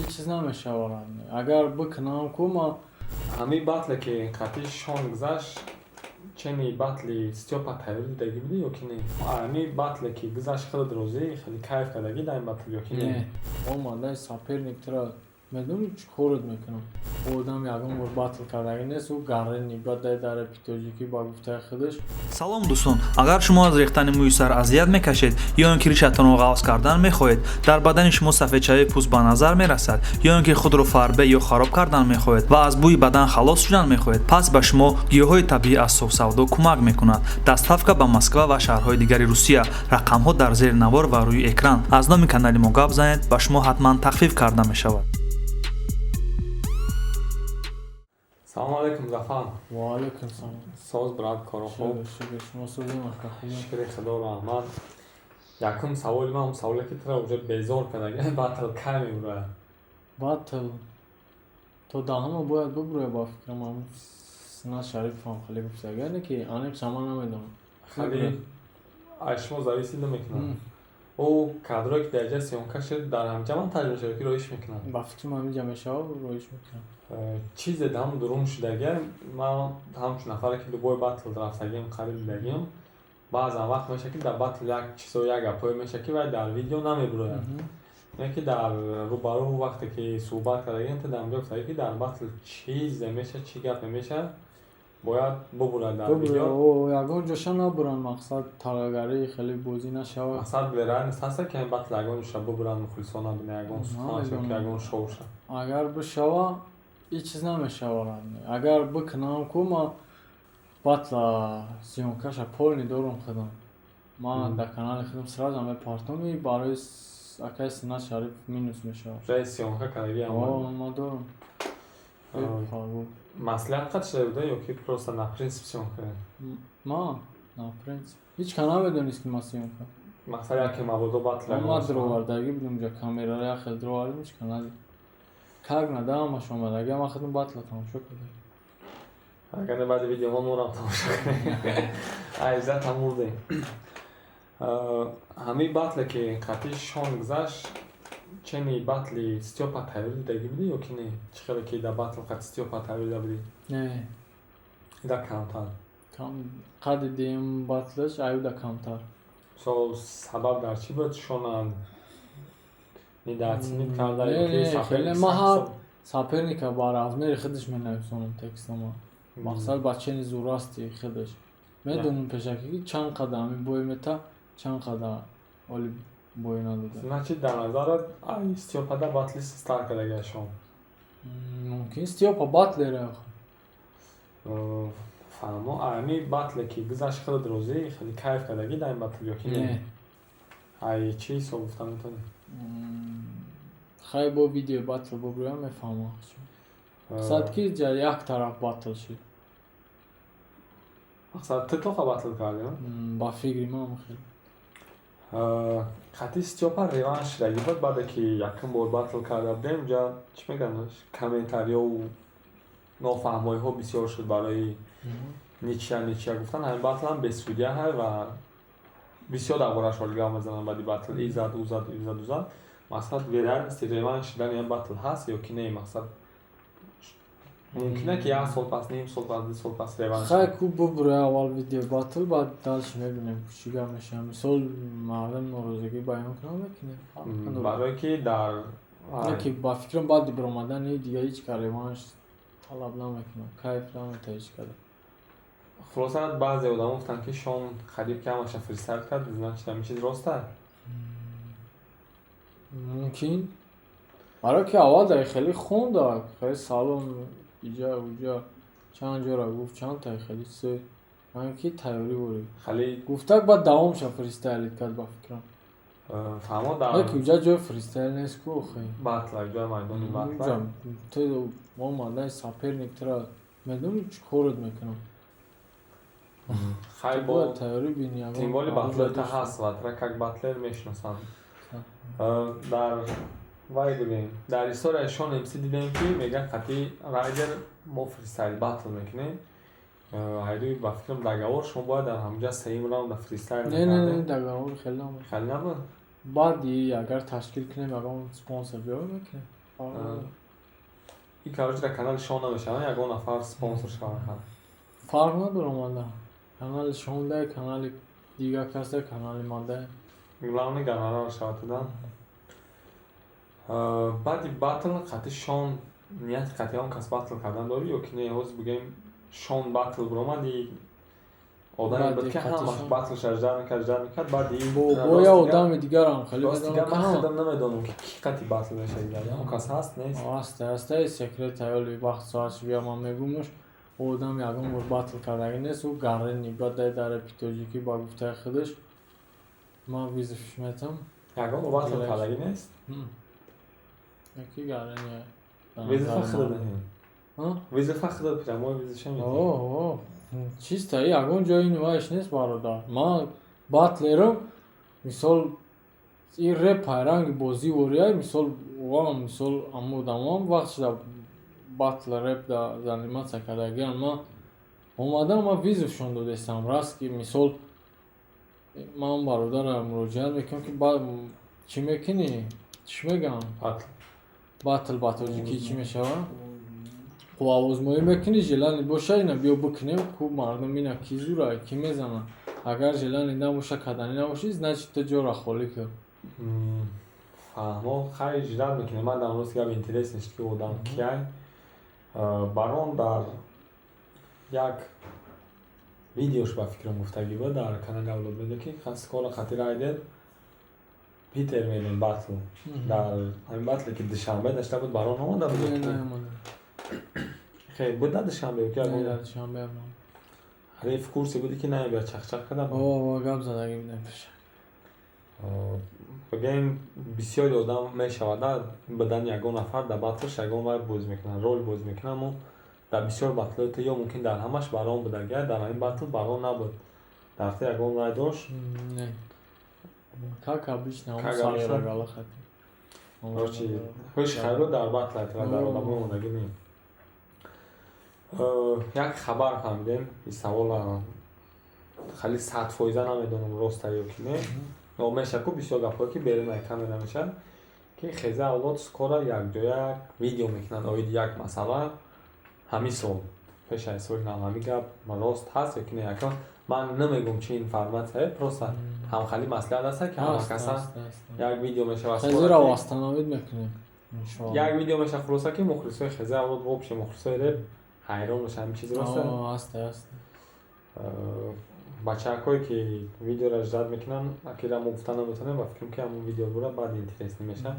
Ҳеҷ чиз намешавад. Агар бикунам ку ма. Ҳамин батле, ки қатъи Шон гузашт, чени батли Стёпа тайёр дидагӣ будӣ ё ки не? Ҳамин батле, ки гузашт, хеле розӣ, хеле кайф кардагӣ дар ин батл ё ки не? Не, омадаи соперник тура медонӣ, чӣ корот мекунам. Одам ягон бор батл кардагӣ нест, ӯ гарени бадай дар репи тоҷикӣ, ба гуфтаи худаш. Салом, дӯстон! Агар шумо аз рехтани мӯи сар азият мекашед ё ин ки ришатонро ғафз кардан мехоҳед, дар бадани шумо сафедшавии пӯст ба назар мерасад ё ин ки худро фарбе ё хароб кардан мехоҳед ва аз бӯи бадан халос шудан мехоҳед, пас ба шумо гиёҳҳои табиӣ аз Софсавдо кӯмак мекунад. Доставка ба Москва ва шаҳрҳои дигари Русия. Рақамҳо дар зери навор ва рӯи экран. Аз номи канали мо гап занед, ба шумо ҳатман тахфиф карда мешавад. Салому алайкум, Зафар. Ва алайкум салом. Соз, брат, коро хуб? Шукр, шумо созем, ака, хуб? Шукри Худо, раҳмат. Якум саволи ман, саволе, ки тура уже безор кардаги: батл кай мебурояд? Батл то даҳама бояд бубурояд, ба фикрам. Ҳамн Синат Шарипов хеле гуфтага, не ки аниқ шама намедонам. Хеле аз шумо зависит намекунад. Ӯ кадрое, ки дар ҷа съёмка шуд, дар ҳамҷа ман таҷриба шуд ки роиш мекунад? Ба фикрам, ҳаминҷа мешавад, роиш мекунад. Чизе ҳам дурун шудагия. Ман ҳамчун нафаре, ки любой батл рафтагиам, қариб дидагиам, баъзан вақт мешавад, ки дар батл як чизо, як гапҳое мешавад, ки вай дар видео намебурояд, не ки дар рӯбарӯ вақте ки суҳбат кардагиам, ту дар ҳамҷо гуфтагӣ, ки дар батл чизе мешавад, чӣ гапе мешавад, бояд бубурад дар видео. Ягон ҷоша набуранд, мақсад, талагарии хеле бозӣ нашавад. Мақсад, вероятность ҳаста, ки ҳамин батл ягон ҷоша бубуранд, мухлисон набинанд ягон суханаш ё ки ягон шоуша? Агар бишава, ҳеҷ чиз намешавад. Агар бикунам ку ма батла съёмкаша полный дорум худам. Ман дар канали худам сразу мепартом, и барои акаи Синат Шарипов минус мешавад. Уже съёмка кардагӣ? Ма дорум. Маслиҳат қад шуда буда ё ки просто на принцип съёмка? Ма на принцип. Ҳеҷ ка намедонист, ки ма съёмка. Мақсад, яке мабодо батл. Ма дровардагӣ будем, ҷа камераро як хел дровардем, ҳеҷ ка надид. Как нада ҳамаш омадагӣ, ма худам батла тамошо кардагӣ. Агар не, баъди видео мо тамошо кунем, айзат мурдем. Ҳамин батле, ки қатъи Шон гузашт, чени батли Стёпа тайёр дидагӣ будӣ ё ки не? Чӣ хеле ки дар батл қати Стёпа тайёр дида будӣ? Не. Ида камтар? Қади дуюм батлаш аюда камтар. Со сабаб дар чӣ буд? Шона недооценить карда? Хеле ма ҳар соперника ба размери худаш менависонам текстама. Мақсад, ба чени зурасти худаш медонам пешакӣ, ки чанд қада ҳамин бой мета, чанд қада оли бой надода. Значит, дар назарат, ай Стёпада батли стар кардагиашон? Мумкин, Стёпа батлера. Фаҳмо. Ами батле, ки гузашт, хеле розӣ, хеле кайф кардагӣ дар ин батл ё ки не? Ай чӣ ҳисоб гуфта метавонӣ? Хай, бо видео батл бубурам, мефаҳмам. Сад ки як тараф батл шид. Мақсад, ту тоқа батл кардӣ? Ба фикри ман, хеле. Қатъи Стёпа реванш шудагӣ буд. Баъде ки якум бор батл карда будем, ҷа чӣ мегӯянд, комментариёву нофаҳмоиҳо бисёр шуд барои ничья, ничья гуфтан. Ҳамин батлам без судья ҳай ва бисёр дар борааш ҳоли гап мезананд. Баъди батл и зад, ӯ зад, и зад, ӯ зад. Мақсад, вероятности реванш шудани ин батл ҳаст ё ки не? Мақсад, мумкина, ки як сол пас, ним сол пас, 2 сол пас реванш? Хай, ку бубуре аввал видео батл, баъд дальше мебинем, чӣ гап мешавад. Мисол, мардум норозигӣ баён кунад, мекунем. Барое ки дар Не ки, ба фикрам, баъди баромадани дига ҳеҷ ка реванш талаб намекунад, кайф намета ҳеҷ када. Хулоса, баъзе одамо гуфтанд, ки Шон қариб ки ҳамаша фристайл кард. Значит, ҳамин чиз рост аст? Мумкин, барое ки аввал дар хеле хонда, хеле салом, иҷа, уҷа, чанд ҷора гуфт, чанд та хеле чизе ки тайёрӣ ворид хеле гуфтак, баъд давомша фристайлит кард, ба фикрам. Фаҳмо, дар Не ки уҷа ҷои фристайл нест ку, охи. Батла, ҷои майдони батла. Ту омадаи, соперник тура медонӣ, чӣ корот мекунам. Хай, бо тайёрӣ бини. Тем более батлерта ҳаст ва тура как батлер мешиносанд. Дар вай бигӯем, дар историяи Шон МС дидем, ки мегӯяд, қатъи Райдер мо фристайл батл мекунем. Ҳайдуи, ба фикрам, договор шумо бояд дар ҳамҷа сеюм раунда фристайл. Не, не, не, договор хеле набуд. Хеле набуд? Баъди агар ташкил кунем, ягон спонсор биёр, мекунем. Фарқ надорад. И, короче, дар канали Шон намешавад, ягон нафар спонсор шавад. Фарқ надорам ада. Канали Шонда, канали дигар каса, канали манда. Главный гонорар шавад да. Баъди батл қати Шон нияти қатъи он кас батл кардан дорӣ ё ки не? Ҳозир, бигӯем, Шон батл биромади, одаме буд, ки ҳамаш батлша ждать мекард, ждать мекард, баъди Бо я одами дигарам хеле. Рости гап, ман худам намедонам, ки ки қати батл мешавад. Он кас ҳаст, нест? Ҳаст, ҳаст, секрет ҳаёли. Вақт соатш бия, ман мегӯмаш. Одам ягон бор батл кардагӣ нест, ӯ гарени баъд дар репи тоҷикӣ, ба гуфтаи худаш, ман вызов ш метам. Ягон бор батл кардагӣ нест? Яки гарени. Вызов а худат медиҳӣ? Вызов а худат, прямой вызов ша медиҳӣ? Чиста, ягон ҷои ниваиш нест, бародар. Ман батлерам, мисол, и реп пайранги бозӣ ворияй, мисол, вам, мисол, ҳама одамоам вақт шуда батл реп да заниматься кардагиам. Ман омадам, ман вызов шон додестам. Раст ки, мисол, ман бародара муроҷиат мекунам, ки чӣ мекунӣ, чӣ мегӯям, батл ба тоҷикӣ чӣ мешавад, қувваозмоӣ мекунӣ, желание боша, ина биё бикунем, ку мардум ина ки зура, ки мезана. Агар желание набоша, каданӣ набошӣ, значит, ту ҷора холӣ кун. Фаҳмо, хайр, ждать мекунем. Ман дар рости гап интерес нешт, ки одам кияй. Барон дар як видеош, ба фикрам, гуфтагӣ буд дар канали Авлод Медиа, ки скоро қати Райдер Питер мерем батл. Дар ҳамин батле, ки Душанбе дошта буд, Барон омада буд? Хе, буд дар Душанбе? Душанбе. Ҳалиф курсе буди, ки намебиёд, чақчақ кардам. Гап задагӣ будем. Бигӯем, бисёри одам мешавад, бадан ягон нафар дар батлш ягон вай боз мекунад, роль боз мекунад, аммо дар бисёр батлҳои ту ё мумкин дар ҳамаш Барон будагия, дар ҳамин батл Барон набуд. Дар ту ягон вай дошт? Не, как обычно. Как обычно. Короче, ҳуш хайру дар батл ва дар одамои омодагӣ не. Як хабар фаҳмидем, ин савола хеле 100% намедонам, роста ё ки не. Но мешавад ку бисёр гапҳое, ки берун аз камера мешавад, ки Хеза Авлод скоро якҷоя видео мекунанд оиди як масъала ҳамин сол, пеш аз соли нав. Ҳамин гап рост ҳаст ё ки не? Яка ман намегӯм, чи информатсия, просто ҳамхали маслиҳат аста, ки ҳама каса як видео мешавад. Хезира восстановить мекунем. Як видео мешавад, хулоса, ки мухлисои Хеза Авлод, вообще мухлисои реп ҳайрон мешаванд. Ҳамин чиз рост? Аст, аст. Бачаҳакое, ки видеоро ждать мекунанд, акира мо гуфта наметавонем, ба фикрам, ки ҳамон видео бура баъд интересный мешавад.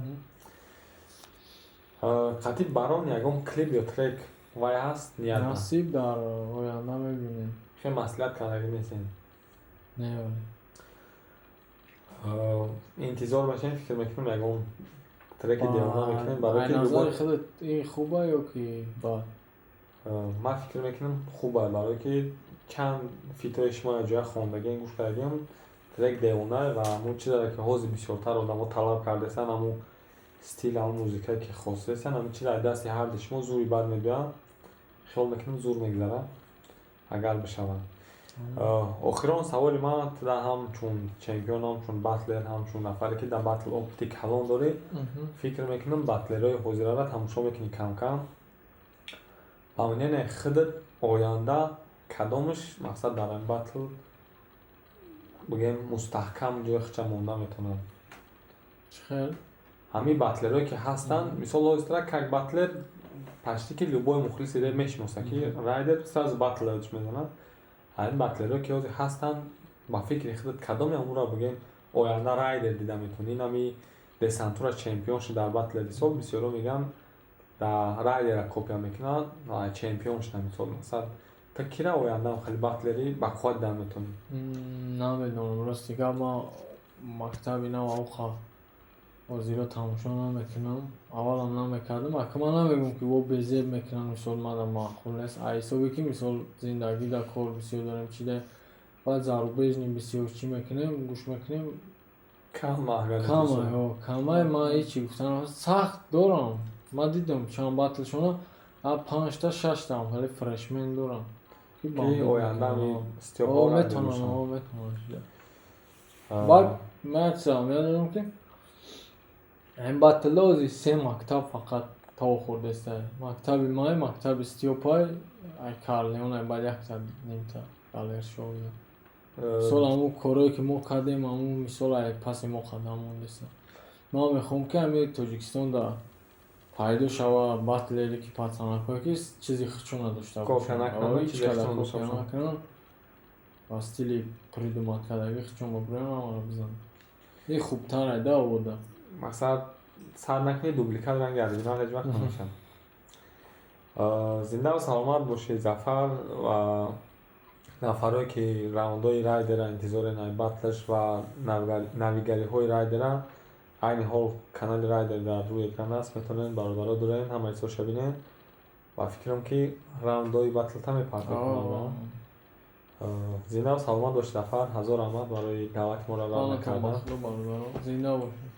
Қатъи Барон ягон клип ё трек вай ҳаст ният? Насиб, дар оянда мебинем. Хеле маслиҳат кардагӣ нестем? Не. Интизор мешавем, фикр мекунем, ягон треки девона мекунем, барои ки назари худат, ин хуба ё ки бад? Ман фикр мекунам, хуба, барое ки чанд фитои шумо якҷоя хондагием, гӯш кардагием, трек девона ва ҳамун чизере, ки ҳозир бисёртар одамо талаб кардастанд, ҳамун стил, ҳамун музикае, ки хостастанд, ҳамин чиз аз дасти ҳарду шумо зури бад мебиёяд. Хиёл мекунам, зур мегузарад, агар бишавад. Охирон саволи ман туда, ҳамчун чемпион, ҳамчун батлер, ҳамчун нафаре, ки дар батл опыт и калон дорӣ, фикр мекунам, батлерҳои ҳозираро тамошо мекунӣ кам-кам, ба мнение худат, оянда кадомаш, мақсад, дар ин батл, бигӯем, мустаҳкам ҷои худша монда метавонад? Чӣ хел? Ҳамин батлерҳое, ки ҳастанд, мисол, ҳозир как батлер почти ки любой мухлиси реп мешиноса, ки Райдер, сразу батл ёдш мезанад. Ҳамин батлерҳое, ки ҳозир ҳастанд, ба фикри худат, кадоме ҳамонро, бигӯем, оянда Райдер дида метавонӣ? Ин ҳами Десантура чемпион шуд дар батлери сол, бисёрҳо мегӯянд, Райдера копия мекунанд ва чемпион шуда. Мисол, мақсад, ту кира оянда хеле батлери бақувват дида метавонӣ? Намедонам, рости гап, ман мактаби нав ауқа ҳозиро тамошо намекунам, аввалам намекардам. Ака, ман намегӯям, ки во безеб мекунанд, мисол, мана маъқул нест, а ҳисобе ки, мисол, зиндагӣ да кор бисёр дорем, чи да баъд зарубежный бисёр чӣ мекунем, гӯш мекунем. Кама, камай. Ман ҳечи гуфтан сахт дорам. Ман дидам чанд батлшона, панҷта, шаштаам хеле фрешмен дорам. Ки оянда метавонам, метавонам. Баъд ман як чизам ёдам, ки Ҳамин батлда ози се мактаб фақат тав хӯрдеста: мактаби май, мактаби Стёпай, ай Карлеон, баъд якта нимта Далершо. Мисол, ҳамун корое, ки мо кардем, ҳамун, мисол, ай паси мо қадам мондеста. Ман мехоҳам, ки ҳамин Тоҷикистонда пайдо шава батлере, ки пацанакое, ки чизи худшона дошта бошанд, накунанд ва стили придумать кардаги худшон бибуранд, ҳамаро бизананд. Ин хубтар айда овода. Мақсад, сар накунед, дубликат ранги оригинал ҳеҷ вақт намешавад. Зиндаву саломат бошед, Зафар, ва нафарое, ки раундҳои Райдера интизорен, ай батлаш ва навигариҳои Райдера. Айни ҳол канали Райдер дар рӯи экран аст, метавонед, бародаро, дурен, ҳама чизоша бинед. Ва фикрам, ки раундҳои батлта мепартоед. Зиндаву саломат бошед, Зафар, ҳазор раҳмат барои даъвати моро рад накардан. Зинда бошед.